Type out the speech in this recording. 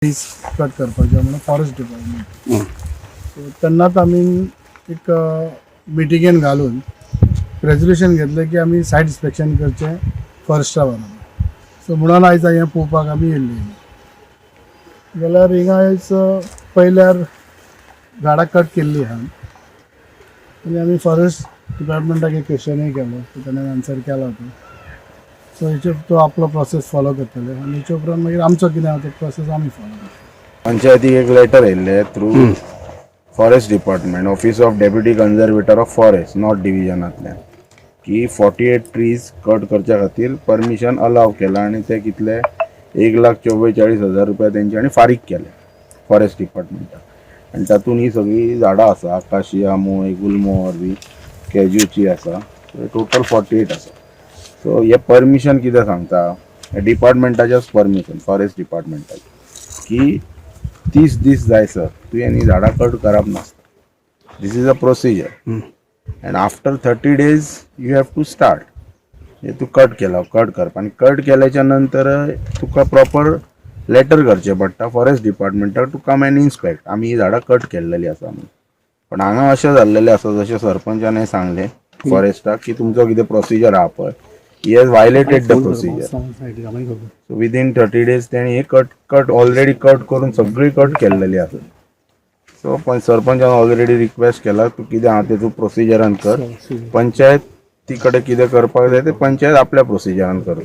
Trees cut करपाचे म्हणून forest department. So तेन्नाच आमी एक मिटिंगेन घालून रेजोल्युशन घेतलें की आमी सायट इन्स्पेक्शन करचें फॉरेस्टा बरोबर. सो म्हणून आयज हें पळोवपाक आमी येयल्ली. जाल्यार हिंगा आयज पयल्यार झाडां कट केल्ली आहा आनी आमी फॉरेस्ट डिपार्टमेंटाक एक क्वेश्चनूय केलो, ताणें आन्सर केला तो. सो हेचे तो आपलो प्रोसेस फॉलो करतले आनी हेच्या उपरांत मागीर आमचो कितें आहा तो प्रोसेस आमी फॉलो करतले. पंचायतीक एक लेटर येयल्लें through forest department, office of deputy conservator of forest, north डिविजनांतल्यान, की 48 ट्रीज कट करच्या खातीर परमिशन अलाव केला आनी ते कितले 1,44,000 रुपया तेंच्यानी फारीक केले फॉरेस्ट डिपार्टमेंटाक. आनी तातूंत ही सगळीं झाडां आसा, आकाशिया, मोय, गुलमोहर बी, कॅज्यूची आसा. टोटल 48 आसा. सो हे परमिशन कितें सांगता, डिपार्टमेंटाचेच परमिशन, फॉरेस्ट डिपार्टमेंटाचें, की 30 दीस जायसर तुवें ही झाडां कट करप नासता. This is a procedure and after 30 days you have to start. म्हणजे तूं कट केलो, कट करप आनी कट केल्याच्या नंतर तुका प्रॉपर लेटर करचें पडटा फॉरेस्ट डिपार्टमेंटाक टू कम अँड इन्स्पेक्ट, आमी ही झाडां कट केल्लेली आसा म्हणून. पण हांगा अशें जाल्लेलें आसा, जशें सरपंचान सांगलें फॉरेस्टाक की तुमचो कितें प्रोसिजर आहा पळय, he has violated the procedure. So within 30 days तेणी हे कट ऑलरेडी कट करून सगळी कट केल्लेली आसा. सो पण सरपंचान ऑलरेडी रिक्वेस्ट केला, तूं कितें आहा तें तूं प्रोसिजरान कर, पंचायत ती कडेन कितें करपाक जाय ते पंचायत आपल्या प्रोसिजरान करतली.